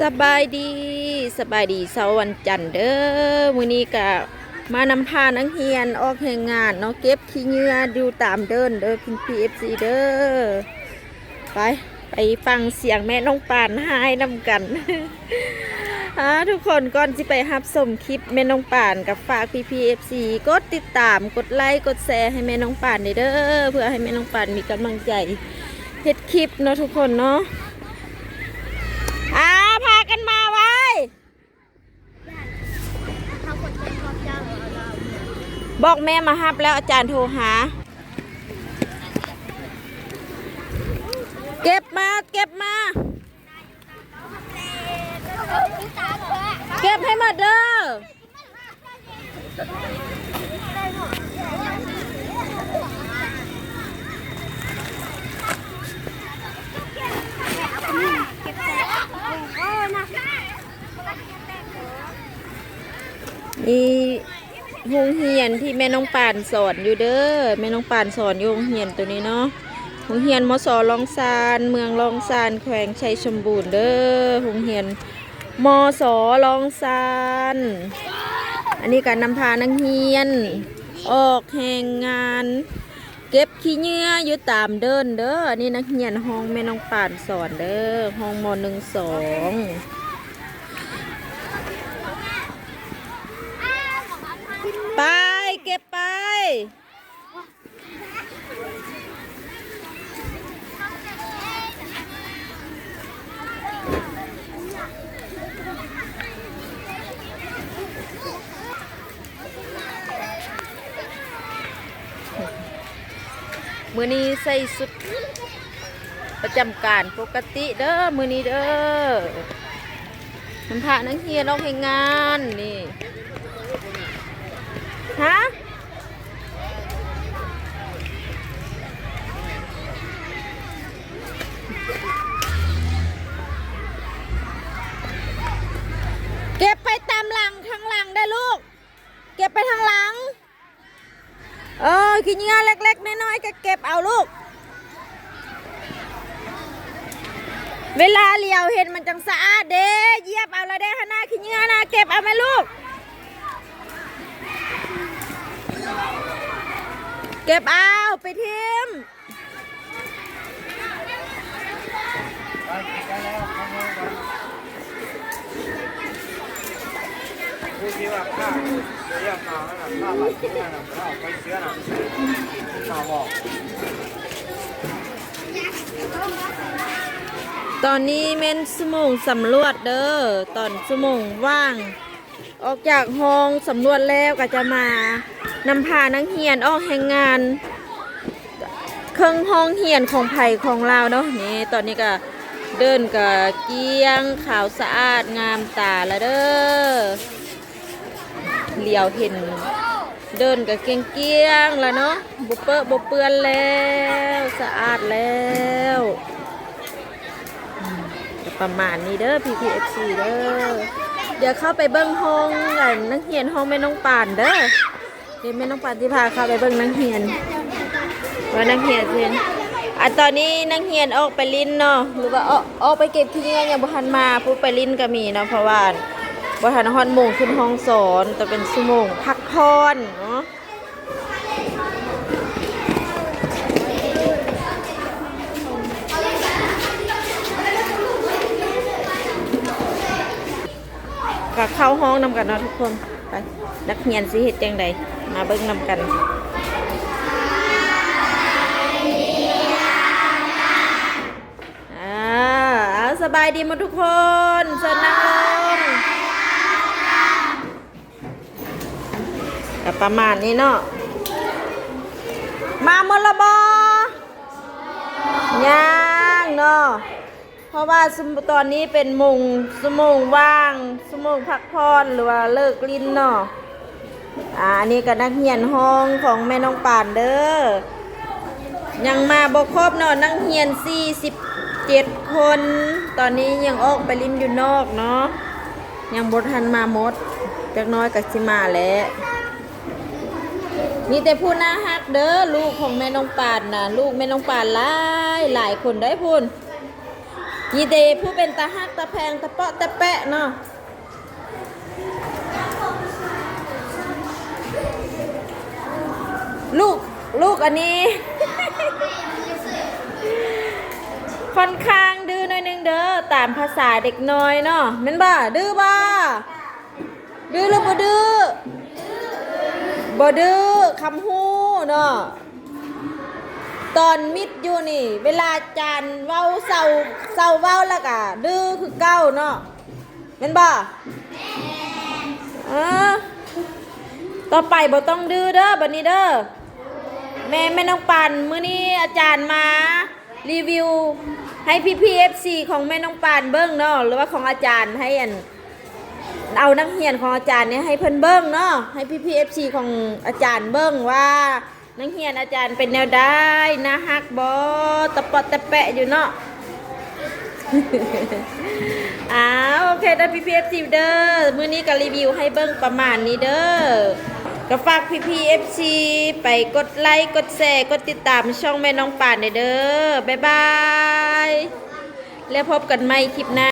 ສະບາຍດີ ສະບາຍດີເຊົ້າວັນຈັນເດີ້. ມື້ນີ້ກະມານຳພານັກຮຽນອອກແຮງງານເນາະ ເກັບຂີ້ເຫຍື້ອຢູ່ຕາມເດີ່ນເດີ້ ພີ່ເອັຟຊີເດີ້. ໄປ ໄປຟັງສຽງແມ່ນ້ອງປານຮ້າຍນຳກັນ. ອ່າ ທຸກຄົນ ກ່ອນຊິໄປຮັບຊົມຄລິບແມ່ນ້ອງປານ ກໍຝາກພີ່ໆ ເອັຟຊີ ກົດຕິດຕາມ ກົດໄລ ກົດແຊໃຫ້ແມ່ນ້ອງປານແດ່ເດີ້ ເພື່ອໃຫ້ແມ່ນ້ອງປານມີກຳລັງໃຈເຮັດຄລິບເນາະທຸກຄົນເນາະ. ອ່າ ພາກັນມາໄວ. ບອກແມ່ມາຮັບແລ້ວ ອາຈານໂທຫາ. ເກັບມາ ເກັບມາ ເກັບໃຫ້ໝົດເດີ້. ນີ້ໂຮງຮຽນທີ່ແມ່ນ້ອງປານສອນຢູ່ເດີ້ ແມ່ນ້ອງປານສອນຢູ່ໂຮງຮຽນໂຕນີ້ເນາະ ໂຮງຮຽນ ມສ ລ້ອງຊານ ເມືອງລ້ອງຊານ ແຂວງໄຊສົມບູນເດີ້ ໂຮງຮຽນ ມສ ລ້ອງຊານ. ອັນນີ້ກໍນຳພານັກຮຽນອອກແຮງງານ ເກັບຂີ້ເຫຍື້ອຢູ່ຕາມເດີ່ນເດີ້. ອັນນີ້ນັກຮຽນຫ້ອງແມ່ນ້ອງປານສອນເດີ້ ຫ້ອງ ມ ໜຶ່ງ ສອງ. ໄປ ເກັບໄປ. ມື້ນີ້ໃສ່ຊຸດປະຈຳການປົກກະຕິເດີ້ ມື້ນີ້ເດີ້. ນຳພານັກຮຽນອອກແຮງງານນີ້ ຮະ ເກັບໄປຕາມຫຼັງ ທາງຫຼັງເດີ້ລູກ ເກັບໄປທາງຫຼັງ. ເອີ ຂີ້ເຫຍື້ອເລັກໆ ນ້ອຍໆ ກໍເກັບເອົາລູກ. ເວລາຫຼຽວເຫັນມັນຈັ່ງສະອາດເດ້ ຢຽບເອົາລະເດ້ຫັ້ນນະ ຂີ້ເຫຍື້ອນະ ເກັບເອົາແມ່ລູກ ເກັບເອົາໄປຖິ້ມ. ຕອນນີ້ແມ່ນຊົ່ວໂມງສຳຫຼວດເດີ້ ຕອນຊົ່ວໂມງວ່າງ. ອອກຈາກຫ້ອງສຳຫຼວດແລ້ວ ກໍຈະມານຳພານັກຮຽນອອກແຮງງານ ເຄິ່ງຫ້ອງຮຽນຂອງໃຜຂອງລາວເນາະ. ນີ້ ຕອນນີ້ກໍເດີ່ນກໍກ້ຽງຂາວສະອາດງາມຕາລະເດີ້ ຫຼຽວເຫັນເດີ່ນກໍກ້ຽງໆ ລະເນາະ ບໍ່ເປິະບໍ່ເປື້ອນແລ້ວ ສະອາດແລ້ວ. ອືມ ກໍປະມານນີ້ເດີ້ ພີ່ໆ ເອັຟຊີ ເດີ້. ດຽວເຂົ້າໄປເບິ່ງຫ້ອງ ອັນ ນັກຮຽນ ຫ້ອງແມ່ນ້ອງປານເດີ້. ດຽວແມ່ນ້ອງປານຊິພາເຂົ້າໄປເບິ່ງນັກຮຽນ ວ່ານັກຮຽນຊິ ອັນ ຕອນນີ້ນັກຮຽນອອກໄປຫຼິ້ນເນາະ ຫຼືວ່າອອກ ອອກໄປເກັບຂີ້ເຫຍື້ອ ຍັງບໍ່ທັນມາ. ຜູ້ໄປຫຼິ້ນກໍມີເນາະ ເພາະວ່າບໍ່ທັນຮອດໂມງຂຶ້ນຫ້ອງສອນ ແຕ່ເປັນຊົ່ວໂມງພັກຜ່ອນເນາະ. ກໍເຂົ້າຫ້ອງນຳກັນເນາະທຸກຄົນ. ໄປ ນັກຮຽນຊິເຮັດຈັ່ງໃດ ມາເບິ່ງນຳກັນ. ອ່າ ເອົາ ສະບາຍດີໝົດທຸກຄົນ ເຊີນນັ່ງລົງ. ກໍປະມານນີ້ເນາະ ມາໝົດລະບໍ່? ຍັງເນາະ ເພາະວ່າຊຸມ ຕອນນີ້ເປັນໂມງ ຊົ່ວໂມງວ່າງ ຊົ່ວໂມງພັກຜ່ອນ ຫຼືວ່າເລີກຫຼິ້ນເນາະ. ອ່າ ອັນນີ້ກໍນັກຮຽນຫ້ອງຂອງແມ່ນ້ອງປານເດີ້ ຍັງມາບໍ່ຄົບເນາະ ນັກຮຽນສີ່ສິບເຈັດຄົນ ຕອນນີ້ຍັງອອກໄປຫຼິ້ນຢູ່ນອກເນາະ. ຍັງບໍ່ທັນມາໝົດ ຈັກໜ້ອຍກໍຊິມາແຫຼະ. ມີແຕ່ຜູ້ໜ້າຮັກເດີ້ ລູກຂອງແມ່ນ້ອງປານນະ ລູກແມ່ນ້ອງປານຫຼາຍ ຫຼາຍຄົນໄດ໋ພຸ້ນ. ນີ້ເດ ຜູ້ເປັນຕາຮັກຕາແພງ ຕາເປາະຕາແປະເນາະ. ລູກ ລູກອັນນີ້ ຂ້ອນຂ້າງດື້ໜ້ອຍໜຶ່ງເດີ ຕາມພາສາເດັກນ້ອຍເນາະ ແມ່ນບໍ່? ດື້ບໍ່? ດື້ຫຼືບໍ່ດື້? ບໍ່ດື້ ຄຳຮູ້ເນາະ. ຕອນມິດຢູ່ນີ້ ເວລາອາຈານເວົ້າເຊົາ ເຊົາເວົ້າແລ້ວກະດື້ຄືເກົ່າເນາະ ແມ່ນບໍ່? ເອີ ຕໍ່ໄປບໍ່ຕ້ອງດື້ເດີ ບັດນີ້ເດີ. ແມ່ ແມ່ນ້ອງປານ ມື້ນີ້ອາຈານມາ ຣີວິວໃຫ້ພີ່ໆ ເອັຟຊີ ຂອງແມ່ນ້ອງປານເບິ່ງເນາະ ຫຼືວ່າຂອງອາຈານ ໃຫ້ອັນ ເອົານັກຮຽນຂອງອາຈານນີ້ໃຫ້ເພິ່ນເບິ່ງເນາະ ໃຫ້ພີ່ໆ ເອັຟຊີ ຂອງອາຈານເບິ່ງວ່າ ນັກຮຽນອາຈານເປັນແນວໃດ ໜ້າຮັກບໍ່ ຕະເປາະຕະແປະຢູ່ເນາະ. ອ້າວ ໂອເຄເດີ ພີ່ໆ ເອັຟຊີ ເດີ ມື້ນີ້ກໍຣີວິວໃຫ້ເບິ່ງປະມານນີ້ເດີ. ກໍຝາກພີ່ໆ ເອັຟຊີ ໄປກົດໄລກ໌ ກົດແຊ ກົດຕິດຕາມຊ່ອງແມ່ນ້ອງປານແດ່ເດີ. ບາຍບາຍ ແລ້ວພົບກັນໃໝ່ຄລິບໜ້າ.